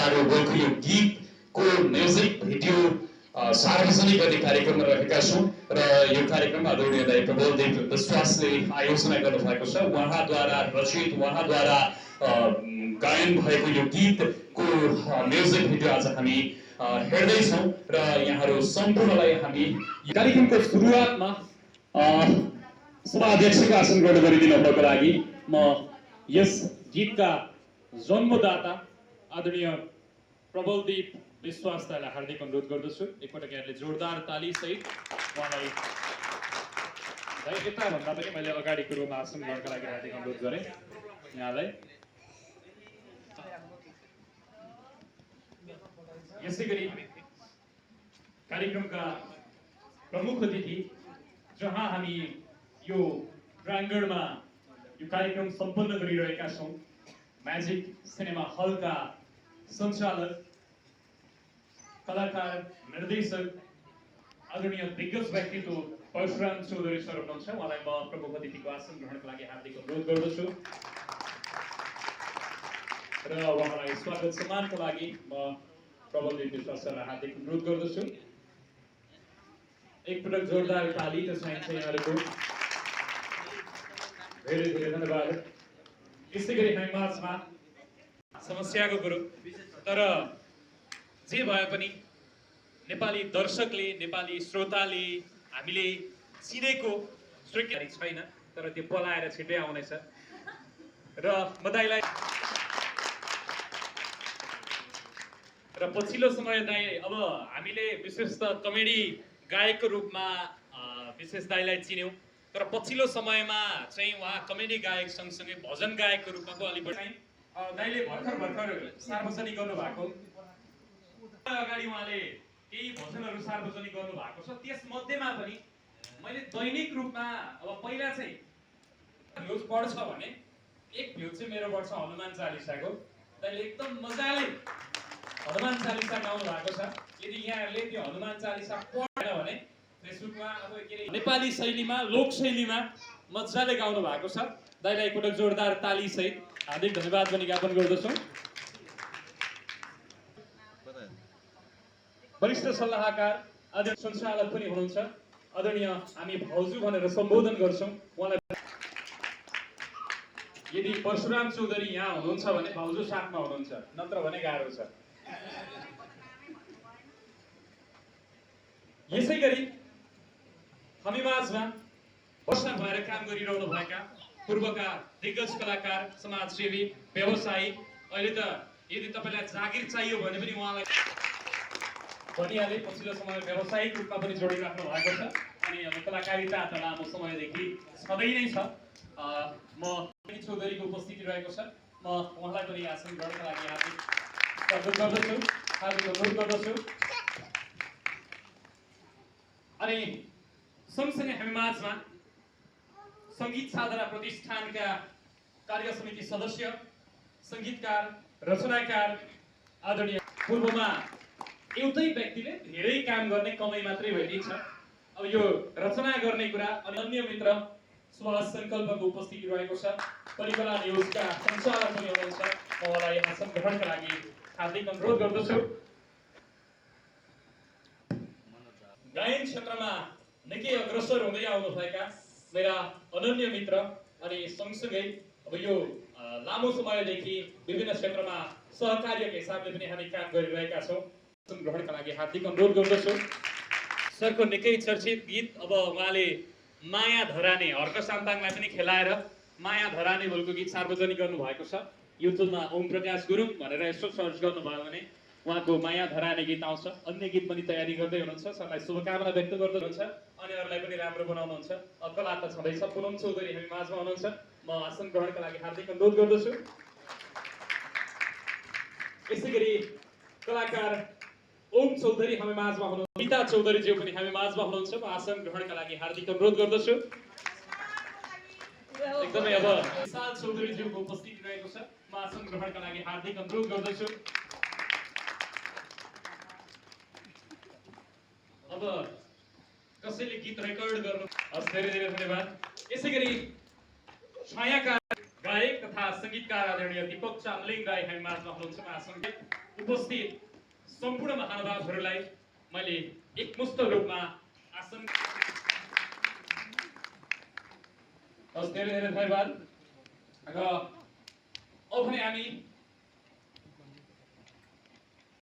सारो गोलको यो गीतको म्युजिक भिडियो सार्वजनिक गर्ने कार्यक्रममा रहेका छौँ र यो कार्यक्रममा आदरणीय दाइ प्रबलदेव विश्वासले आयोजना गर्नुभएको छ। उहाँद्वारा रचित, उहाँद्वारा गायन भएको यो गीतको म्युजिक भिडियो आज हामी हेर्दैछौँ र यहाँहरू सम्पूर्णलाई हामी कार्यक्रमको सुरुवातमा सभा अध्यक्षको आसन ग्रहण गरिदिनुभएको लागि म यस गीतका जन्मदाता आदरणीय प्रबलदेव विश्वास दाइलाई हार्दिक अनुरोध गर्दछु। एकपटक यहाँले जोरदार ताली सहित उहाँलाई यता भन्दा पनि मैले अगाडिको रोमा आसन ग्रहणका लागि हार्दिक अनुरोध गरेँ यहाँलाई। यसै गरी कार्यक्रमका प्रमुख अतिथि जहाँ हामी यो प्राङ्गणमा यो कार्यक्रम सम्पन्न गरिरहेका छौँ, म्याजिक सिनेमा हलका सञ्चालक, कलाकार, निर्देशक आदरणीय दिग्गज व्यक्तित्व परशुराम चौधरी सर हुनुहुन्छ। उहाँलाई म प्रमुख अतिथिको आसन ग्रहणको लागि हार्दिक अनुरोध गर्दछु र उहाँलाई स्वागत सम्मानको लागि म प्रबलदेव विश्वास सरलाई हार्दिक अनुरोध गर्दछु। एकपटक जोरदार ताली त चाहिन्छ यहाँहरूको। धेरै धेरै धन्यवाद। यसै गरी हामी माझमा समस्याको कुरो, तर जे भए पनि नेपाली दर्शकले, नेपाली श्रोताले हामीले चिनेको स्वीकृति छैन, तर त्यो पलाएर छिटै आउनेछ र दाइलाई र पछिल्लो समय दाइ अब हामीले विशेष त कमेडी गायकको रूपमा विशेष दाइलाई चिन्यौँ, तर पछिल्लो समयमा चाहिँ उहाँ कमेडी गायक सँगसँगै भजन गायकको रूपमा पो अलि बढी दाइले भर्खर सार्वजनिक गर्नुभएको अगाडि उहाँले केही भजनहरू सार्वजनिक गर्नुभएको छ। त्यसमध्येमा पनि मैले दैनिक रूपमा अब पहिला चाहिँ भ्युज बढ्छ भने एक भ्युज चाहिँ मेरो बढ्छ हनुमान चालिसाको। दाइले एकदम मजाले हनुमान चालिसा गाउनु भएको छ। यदि यहाँहरूले त्यो हनुमान चालिसा पढेन भने फेसबुकमा अब के अरे नेपाली शैलीमा, लोक शैलीमा मजाले गाउनु भएको छ। दाइलाई एकपटक जोरदार ताली सहित हार्दिक धन्यवाद पनि ज्ञापन गर्दछौँ। वरिष्ठ सल्लाहकार आदरणीय सञ्चालक पनि हुनुहुन्छ, आदरणीय हामी भाउजू भनेर सम्बोधन गर्छौँ उहाँलाई। यदि परशुराम चौधरी यहाँ हुनुहुन्छ भने भाउजू साथमा हुनुहुन्छ, नत्र भने गाह्रो छ। यसै गरी हामी माझमा वर्ष भएर काम गरिरहनु भएका पूर्वका दिग्गज कलाकार, समाजसेवी, व्यवसायी, अहिले त यदि तपाईँलाई जागिर चाहियो भने पनि उहाँलाई भनिहाले, पछिल्लो समय व्यावसायिक रूपमा पनि जोडिराख्नु भएको छ अनि अब कलाकारिता त लामो समयदेखि सधैँ नै छ। म चौधरीको उपस्थिति रहेको छ। म उहाँलाई पनि आसन ग्रहणका लागि हार्दिक स्वागत गर्दछु, हार्दिक अनुरोध गर्दछु। अनि सँगसँगै हामी माझमा सङ्गीत साधना प्रतिष्ठानका कार्य समिति सदस्य, सङ्गीतकार, रचनाकार आदरणीय पूर्वमा एउटै व्यक्तिले धेरै काम गर्ने कमाइ मात्रै भइदिन्छ। अब यो रचना गर्ने कुरा अनि अन्य मित्र सुभाष सङ्कल्पको उपस्थिति रहेको छ। परिकला न्युजका सञ्चालक पनि हुनुहुन्छ। म उहाँलाई आसन ग्रहणका लागि हार्दिक अनुरोध गर्दछु। गायन क्षेत्रमा निकै अग्रसर हुँदै आउनुभएका मेरा अनन्य मित्र अनि सँगसँगै अब यो लामो समयदेखि विभिन्न क्षेत्रमा सहकार्यको हिसाबले पनि हामी काम गरिरहेका छौँ। ग्रहणका लागि हार्दिक अनुरोध गर्दछु। सरको निकै चर्चित गीत, अब उहाँले माया धराने हर्क साम्पाङलाई पनि खेलाएर माया धराने बोलको गीत सार्वजनिक गर्नुभएको छ। युट्युबमा ओम प्रकाश गुरुङ भनेर यसो सर्च गर्नुभयो भने उहाँको माया धराने गीत आउँछ। अन्य गीत पनि तयारी गर्दै हुनुहुन्छ। सरलाई शुभकामना व्यक्त गर्दै हुनुहुन्छ, अरूलाई पनि राम्रो बनाउनुहुन्छ। कला त छँदैछ। पुनम चौधरी हामी माझमा हुनुहुन्छ। म आसन ग्रहणका लागि हार्दिक अनुरोध गर्दछु। यसै गरी कलाकार ओम चौधरी हामी माझमा हुनुहुन्छ। गीता चौधरीज्यू पनि हामी माझमा हुनुहुन्छ। म आसन ग्रहणका लागि हार्दिक अनुरोध गर्दछु। एकदमै अब विशाल चौधरीज्यूको उपस्थिति रहेको छ। म आसन ग्रहणका लागि हार्दिक अनुरोध गर्दछु। अब कसैले गीत रेकर्ड गर्नु, धेरै धेरै धन्यवाद। यसै गरी छायाकार गायक तथा सङ्गीतकार आदरणीय दीपक चामलिङलाई हामी माझमा हुनुहुन्छ महासङ्घ उपस्थित सम्पूर्ण महानुभावहरूलाई मैले एकमुष्ट रूपमा आसन हस् धेरै धेरै धन्यवाद र अब भने हामी